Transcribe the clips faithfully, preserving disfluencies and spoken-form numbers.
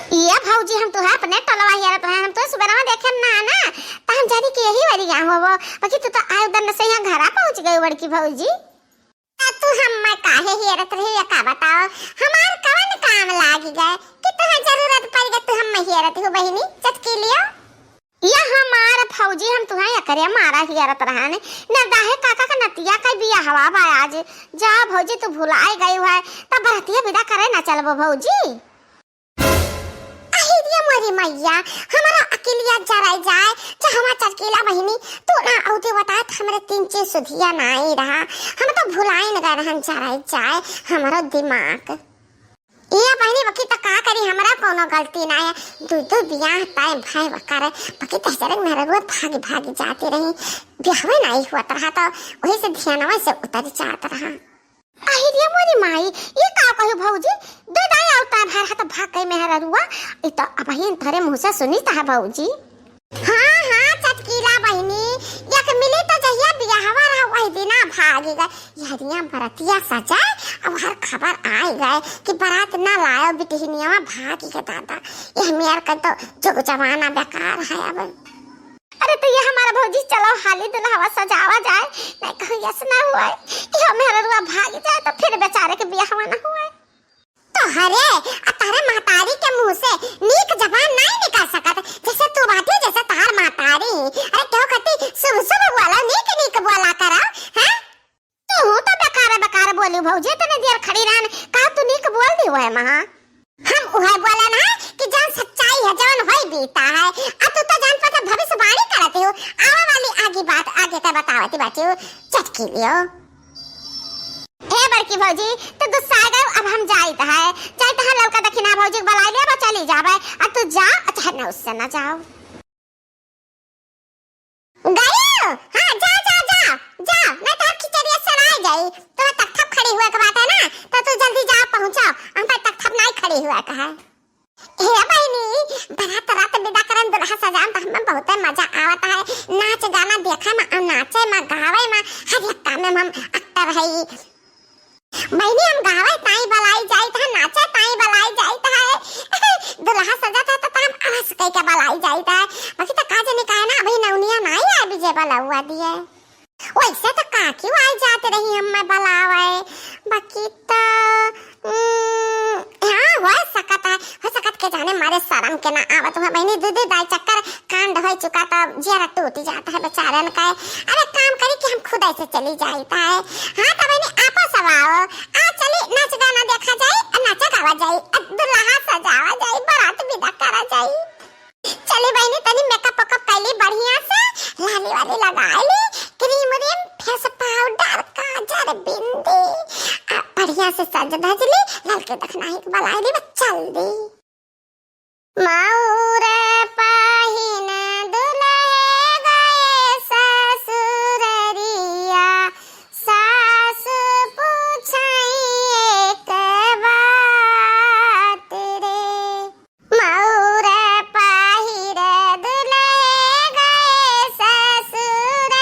ये भौजी, हम तुहे अपने टोलवा हेरत रहे, हम तुहे सुबेरवा देखे ना ना, त हम जानी कि यही वाली गाँव होबो, बाकी तू तो आए उधर से यहाँ घरा पहुँच गई बड़की भौजी। आ तू हम्मे काहे हेरत रही है, का बताओ, हमार कवन काम लागी गए कि तुहे जरूरत पड़ गए, तू हम्मे हेरत हो बहिनी, चटकीलियो। ये हमार भौजी, हम तुहे एकरे मारा हेरत रहन, नरदाहे काका का नतिया का बियाहवा बा आज, जा भौजी तू भुलाए गई है, तब बरतिया विदा करे ना चलबो भौजी। अहिरिया मोरी मैया, हमारा अकिलिया जराई जाए, चाहे हमार चटकीला बहिनी, तू ना औते बताए त हमरे तीन चीज सुधिया ना आई रहा, हम तो भुलाइन गए रहन, जराई जाए हमारो दिमाग। ये बहिनी बकी त का करी, हमरा कोनो गलती ना है, दू दू बियाह तय भय करे, बकी त हजरक मेहररुआ भागी भागी जाती रही, बियाहवे नहीं हुआ रहा तो वही से ध्यानवा से उतर जात रहा। अहिरिया मोरी माई, ये का कही भौजी, दे दाई अवतार हर हाथ भाग गई मेहररुआ, ई तो अबहिन तोरे मुँह से सुनी त है भौजी। हाँ, हाँ, चटकीला बहिनी, एक मिली तो जहिया बियाहवा रहा, वही दिना भागी गए। यहरिया बरतिया सजाए, अब हर खबर आई गए कि बारात ना लायो, बिटिहनिया भागी के दादा। यह मेर का तो जुग जमाना बेकार है अब। अरे तो ये हमारा भौजी, चलो हाली दुल्हवा सजावा जाए, नहीं कहूँ यस ना हुए कि हम मेहररुआ भागी जाए तो फिर बेचारे के बियाहवा ना हुए। तो हरे, आ तारे महतारी के मुँह से नीक जबान नहीं निकल सकत, जैसे तू बाटी, जैसे तार महतारी। अरे क्यों कती शुभ शुभ बोला, नीक नीक बोला करा, हैं? तू तो बेकार बेकार बोली भौजी, इतने देर खड़ी रहन, का तू नीक बोल दी हुए महा? हम उहे बोलन है कि जौन सच्चाई है, जौन होई बीता है, आ तू तो जान पता भविष्यवाणी करत हो, आवे वाली आगे बात आगे का बतावती बाटी हो, चटकीलियो। हे बड़की भौजी, तो गुस्सा आ गए, अब हम जाइत है, जाइत है ललका दखिना भौजी के बुलाई ले, अब चली जावे, अब तू जा, चाहे न उससे ना जाओ। गयो? हाँ, जा, जा, जा, जा, नहीं तो खिचड़िया सराय जाई, तो तक थप खड़ी हुआ के बात है ना, तो तू जल्दी जा पहुँचाओ, हम तो तक थप नहीं खड़ी हुआ का है। हे बहिनी, बारात रात विदा करन दुल्हा सजान त हमें बहुते मजा आवत है। नाच गाना देखे में और नाचे में गावे में हर एक काम में हम एक्टर है। बहिनी हम गावे ताई बलाई जाइत है, नाचे ताई बलाई जाइत है। दुल्हा सजत है तो हम आवाज कह के बलाई जाइत है। बाकी तो का जाने का है ना, अभी नौनिया नाई आए विजय बलौआ दिए। वैसे तो काकी आई जात रही हमें बलावे, बाकी तो, उम, हाँ, हो सकत है, हो सकत के जाने मारे शर्म के ना आवत हुआ। बहिनी, दू दू दाई चक्कर कांड हो चुका तो जियरा टूट जाता है बेचारन का। अरे काम करी कि हम खुद ऐसे चली जाता है। हाँ तो बहिनी, आपो सब आओ, आ चली नाच गाना देखा जाए, आ नाचा गावा जाए, आ दुल्हा सजावा जाए, बारात विदा करा जाए। चली बहिनी, तनी मेकअप वेकअप कैली बढ़िया से, लाली वाली लगाई ली, क्रीम व्रीम, फेस पाउडर, काजर, बिंदी, आ बढ़िया से सज धज ली, ललके दखिना ही के बलाई ली, बस चल दी। मौर पहिन दुल्हे गए ससुररिया, सास पूछई एक बात रे। मौर पहिर दुल्हे गए ससुर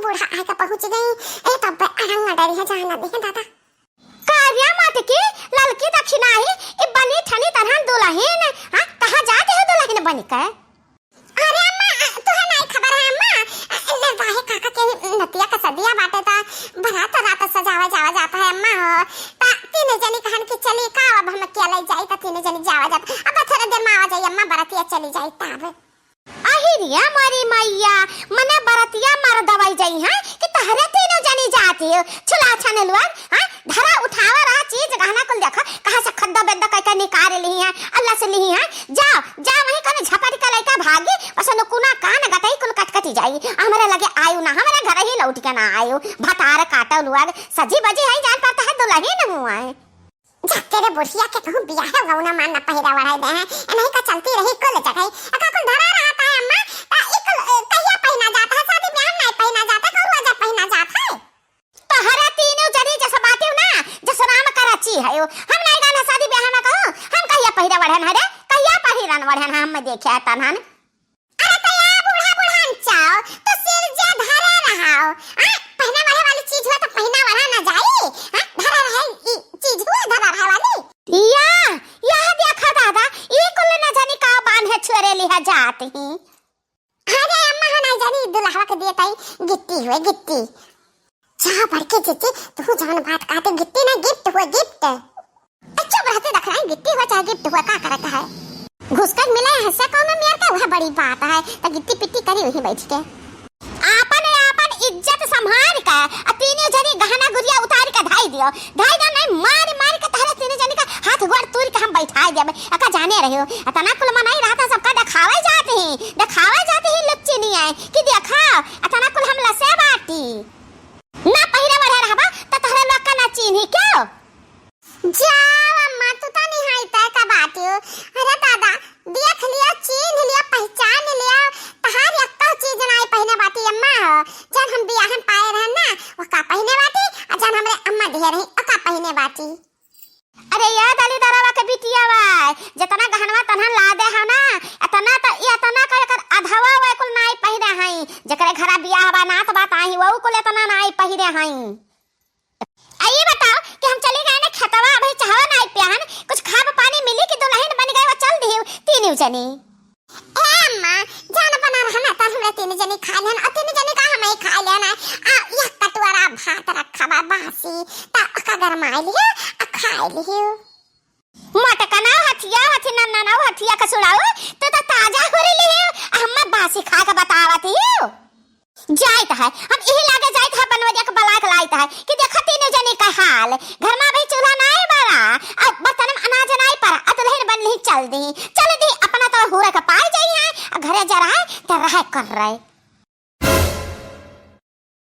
बूढ़ा आके पहुँच गई। ए, तब अड़ंग डरी है, जान ना दे है दादा। कार्या मत की ललकी दक्षिणा ही, ई बनी ठनी तनहन दुलहिन, हाँ, कहाँ जात हो दुलहिन बनी के? अरे अम्मा, तुहे नाई खबर है अम्मा? ले काहे काका के नतिया का सदिया बाटे ता बरात रात सजावा जावा जाता है अम्मा हो। ता तीन जनी कहन कि चली का अब हम अकेले जाई, ता तीन जनी जावा जाता। अब थोड़ा देर में आवा जाई अम्मा, बरतिया चली जाई तब। अहिरिया मोरी मैया, मने बरतिया मर दवाई जाई हैं कि तहरे तीनों जनी जाती हो। छुला छाने लुआर, हाँ? धरा उठावा रहा चीज गहना कुल देखा, कहाँ से खद्दा बेद्दा कह के निकाल ली हैं, अल्लाह से ली हैं। जाओ, जाओ वहीं कने झपट के लइका भागी, बस नुकुना कान गटई कुल कटकटी जाई। हमरे लगे आयु ना, हमरे घर ही लौट के ना आयु। भतार काटो लुआर, सजी बजी है जान पड़ता है दुलहिन हुआ है। जा तेरे बुढ़िया के कहूँ बियाह गौना मान ना पहिरा वढ़ाई दे हैं। इन्हीं का चलती रही कुल जगह। एका कुल धरा रहता है अम्मा, ता ई कुल, अ, कहिया पहिना जाता है? शादी ब्याह में नहीं पहिना जाता, कौन वजह पहिना जाता है? तोहरा तीनों जनी जस बातियो ना, जस राम कराची है यो। हम नहीं गाना शादी ब्याह में कहूँ, हम कहिया पहिरा वढ़न है रे? कहिया पहिरन वढ़न है, हम देखे तनहन। अरे तो या बूढ़ा बुढ़ान चाओ, तो सिर जे धरे रहाओ। आ, पहने वाले वाली चीज हुआ तो पहना वढ़ा ना जाई। आ, धरे रहे ई चीज हुआ धरा रहे वाली। या, यह देखा दादा, ई कुल न जानी का बांधे छोरे लिहा जात ही। अरे अम्मा हो ना जानी दुल्हवा के दिए ताई गिट्टी हुए गिट्टी। जा बड़के जीजी, तू जौन बात कहते, गिट्टी ना, gift हुआ, gift। अच्छा, रहते देख रहे हैं, गिट्टी हुआ चाहे gift हुआ, का करत है? घुसकर मिला है से कौनो मेर का, वह बड़ी बात है, तो गिट्टी पिट्टी करी वही बैठ के। आपन, आपन इज्जत संभाल के, आ तीनों जनी गहना गुरिया उतार के धाई दियो, धाई दो नहीं, मार, मार के तहरे तीनों जनी का हाथ गोड़ तूर के हम बैठा देबे। अका जाने रहियो, अतना कुल मनई रहता, सबका देखावे जाते ही, देखावे जाते ही लुच्ची नहीं आए कि देखा, अतना कुल हम लसे बाटी। ना पहिरे वढ़े रहबा, त तहरे लोग का ना चीन्ही क्यों? जाओ अम्मा, तू तो निहाई तय का बाटियो। अरे दादा, देख लिया, चीन्ह लिया, पहचान लिया, तहार एक्का चीज नाई पहिने बाटी अम्मा हो। जन हम बियाहन पाए रहन ना, वो का पहिने बाटी, आ जन हमरे अम्मा ढेर रही, ओ का पहिने बाटी। अरे या दली दरवा के बिटिया बा, जितना गहनवा तनहन लादे हो ना, इतना त, ई इतना का एकर अधवा वो कुल नाई पहिने हई, जेकरे घरा बियाह बा, नात बात आई, वो कुल इतना नाई पहिने हई। आ ये बताओ कि हम चली गए ना खेतवा, अभी चाहवा ना आई प्यान, कुछ खाब पानी मिली कि दुलहिन बन गए, वो चल दिही तीनों जनी। ए अम्मा, जान बना रहा ना, तो हमरे तीनों जनी खा लेन, और तीनों जनी का हम ही खा लेन, आ, एक कटोरा भात रखा बा बासी, ता का गरमाई लिया, आ खाई लियो। मटकना हथिया, हथी नन्ना ना हथिया कसुड़ाऊ, तो, तो ताजा हो रही लियो, आ हम बासी खा के बतावत हियो। जाइत है, हम इही लागे जाइत है, बनवरिया के बलाक लाइत है कि देखा तीनों जनी का हाल। घर में अभी चूल्हा नाई बरा, अब बर्तन में अनाज नाई परा, आ दुलहिन बन लिही चल दी, चल दी, अपना तो हुरे के पाई जाई है, आ घरे जा रहा है, तो रहे कर रहे।